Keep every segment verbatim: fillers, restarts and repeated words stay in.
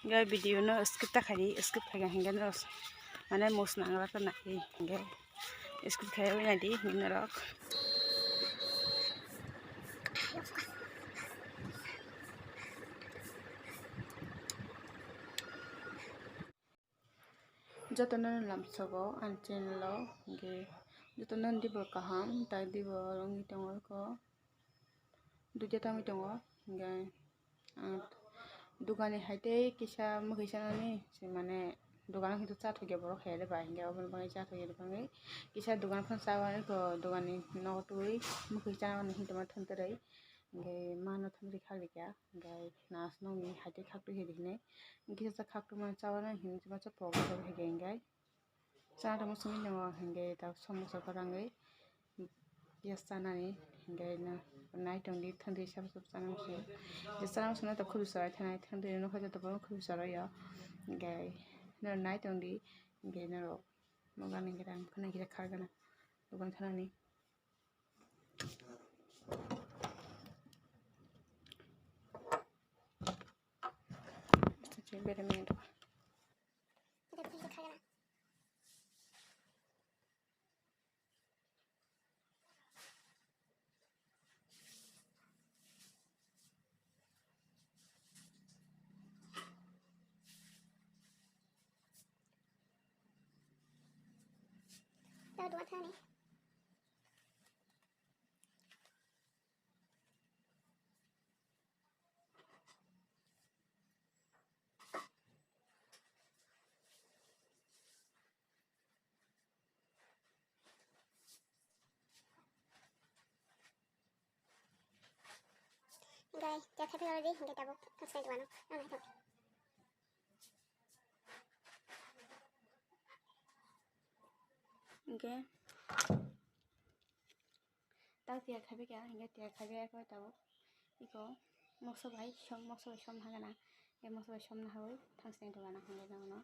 Gai video no skip ta khaidi, skip khaikha hingke no mane mosna ang rok nai hingke skip khai wi naidi hingke norok. Jotono lamsogo ani channel o hingke jotono dibo kaham tai dibo wngwi tongo eko. Duita tangwi tongo, hingke, ah, dogani hai tei kisa mwkhwi chanani, se mane dogano hinwi cha thokya borok hai de bai, hingke obo ni bagwi cha thokya de bagwi kisa dogan phano cha wani kho, dogani nogo twi mwkhwi chanani hinwi tongma thantwrwi, hingke mano thantwrwi khaklikya, hingke nas nokni hai tei khaktwi hinwi hinwi, kisa cha khaktwi mano cha wani hinwi tongma cha pok hai khe hingke. Chana tongmo simi tongo hingke ta somosa kwrwngwi yes chanani hingke no nai tongdi thangdi sabo sabo chana muchung je chana muchungno ta khuri chwrai thanai thangdi nokha joto bono khuri chwraio hingke no nai tongdi hingke norok nokani gira khana gira khargana dogan thanani. Hingke tei khe tei already hingke tabuk thang sai duano ang hai thok. Hingke tak tiya khabe kya hingke tiya khabe kho tabuk iko mokso bai som mokso bai som hagana e mokso bai som na hawi thang sai duano hingke no no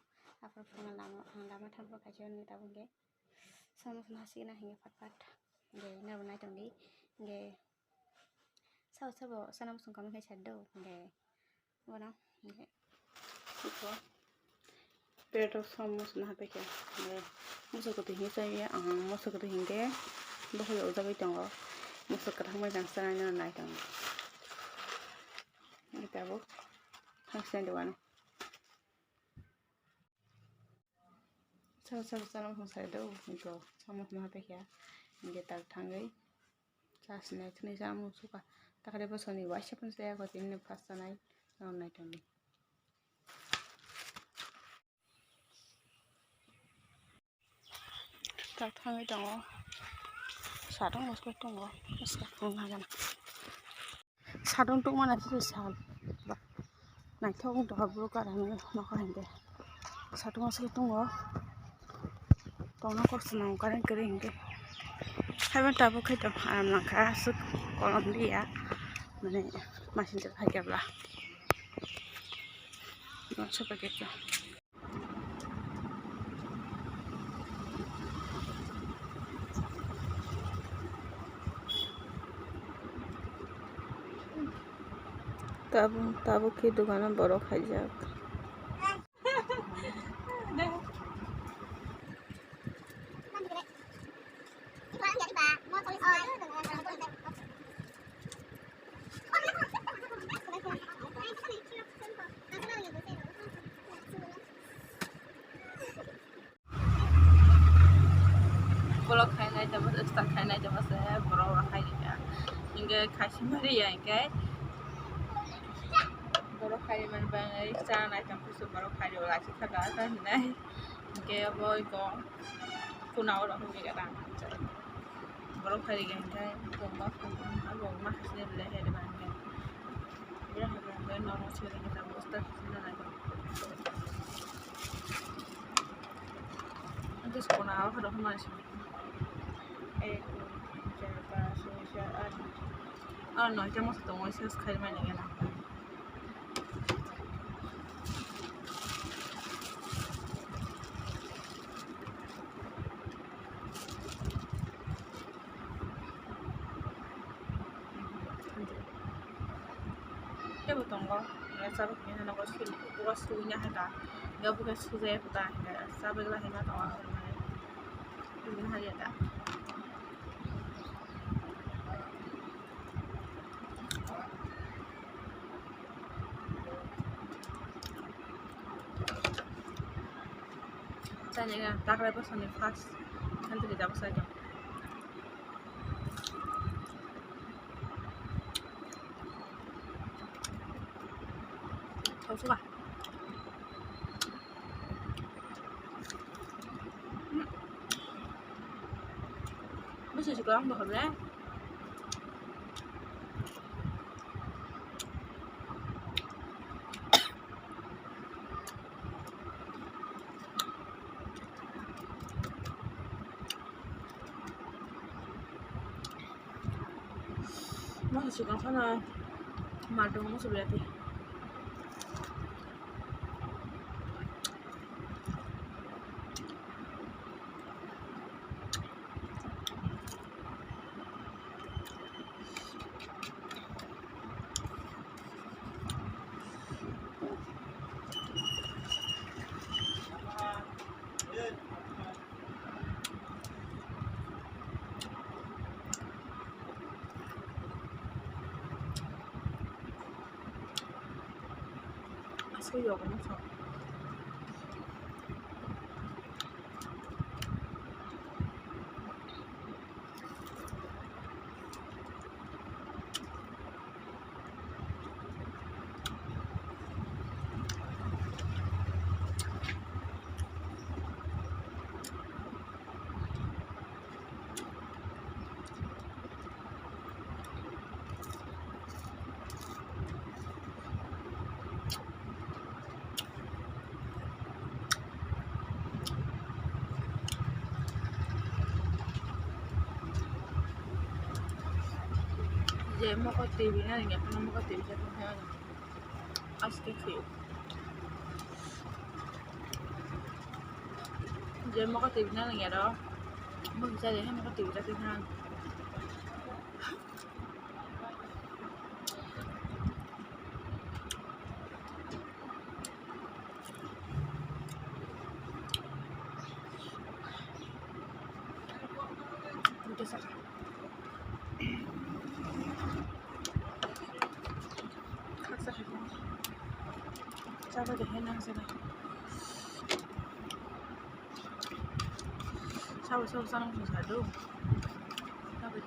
apor phunga lama lama thang bo khaisi ni tabuk hingke. Samosung hasikna hingke phat phat hingke norok nai tongdi hingke sabo sabo sana musung kamwi khai sado hingke bono hingke iko plate o samosung hapai khe hingke moso kwtwi hingke chaya ang moso kwtwi hingke bokhorok ujagwi tongo moso kwthang bai jang chanai nai tongo hingke tabuk thang sinai duano. Sabo sabo chana mosong sai do, hingke chana mosong hapai khe, hingke tak thangwi chasnai thwnwi chana mosong suka. Takre bosoni waisa phano chaya kho, tini first chanai, norok nai tongdi. Tak thangwi tongo, sadong bosong tongo, bwswk tongo hagana. Sadong tongmani aswk sal naithok wng tongkha borok karang nokha hwnkhe sadong aswk tongo tongna kok swnam current kwrwi hwnkhe haibo tabuk khe tong aram nangkha aswk kolom liya mane machine hai khe bla masa packet. Tabuk, tabuk khe dogano borok khaijak. Vlog khainai tongma se, start khainai tongma se, borok rok hai rikha. Hingke khaisi mari ya hingke borok hai mani bangwi cha nai tong khe borok hai rok lachi thaka ta hinai. Hingke abo iko khuna o rok hwnwi gana. Borok phai rikha hingke tongma abo ma khasne belai hai rwma hingke. Bera hai rwma hingke nono sere hingke bosta khasne nai. Just khuna o rok hwnma se. Ek, dui, tin, char, panch, chhoi, sat, aat. Ah, noita moso tongo, sales khai mani gana. Tebo tongo, ya sabuk ni hana Bugo sui, bugo suina hai ta. Bugo sujaya ta hai ta. Sabegla hai ma tongo. Bugo hai ta. Chani ga takrai bosoni first. Hantri jabo sai. Thok suka. Bwswk se kwbang dohor le. Masa sikang sana mal tongo masa belati. Aswk yogo masa. Je mokol twi bina ringya phano mokol twi bina phano. Aske khe. Je mokol twi bina ringya ro. Mokol twi bina phano. Duita saka. Khaksa khe. Chaba de hai nang saka. Sabo sabo sanang sung sado. Sabo.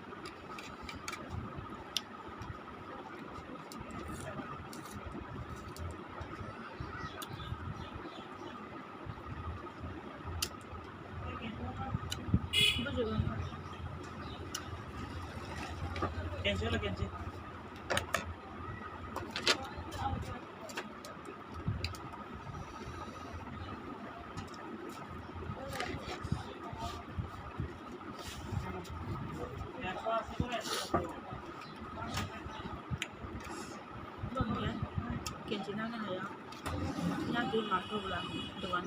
Bujugo. Cancel, cancel. Kenchi nana haya. Nya tu ma tu bla dogan.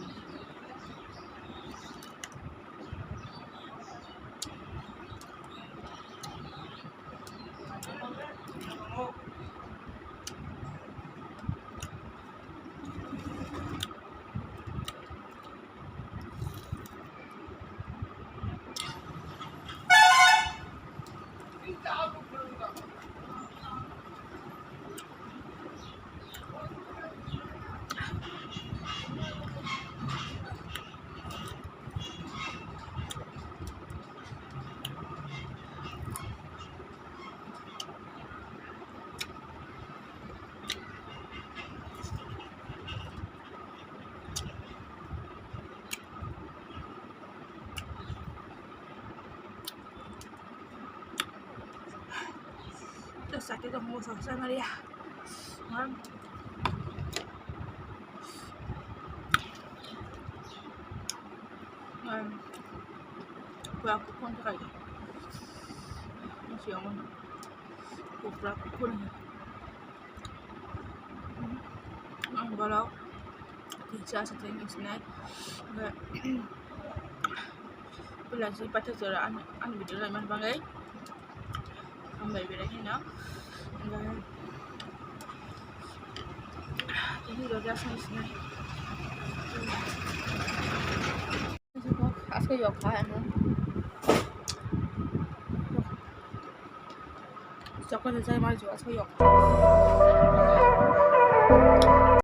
Terus sakit dong, mau selesai Maria. Kan? Kan? Gua aku pun tuh kayak. Masih aman. Aku pura aku pun. Ang borok kisa sa thank you sinai. Pula si pathak jora an, an video lai man bangai. Hambai berai hino. Aske yok kha ano. Chocolate chai mai jo aske yok.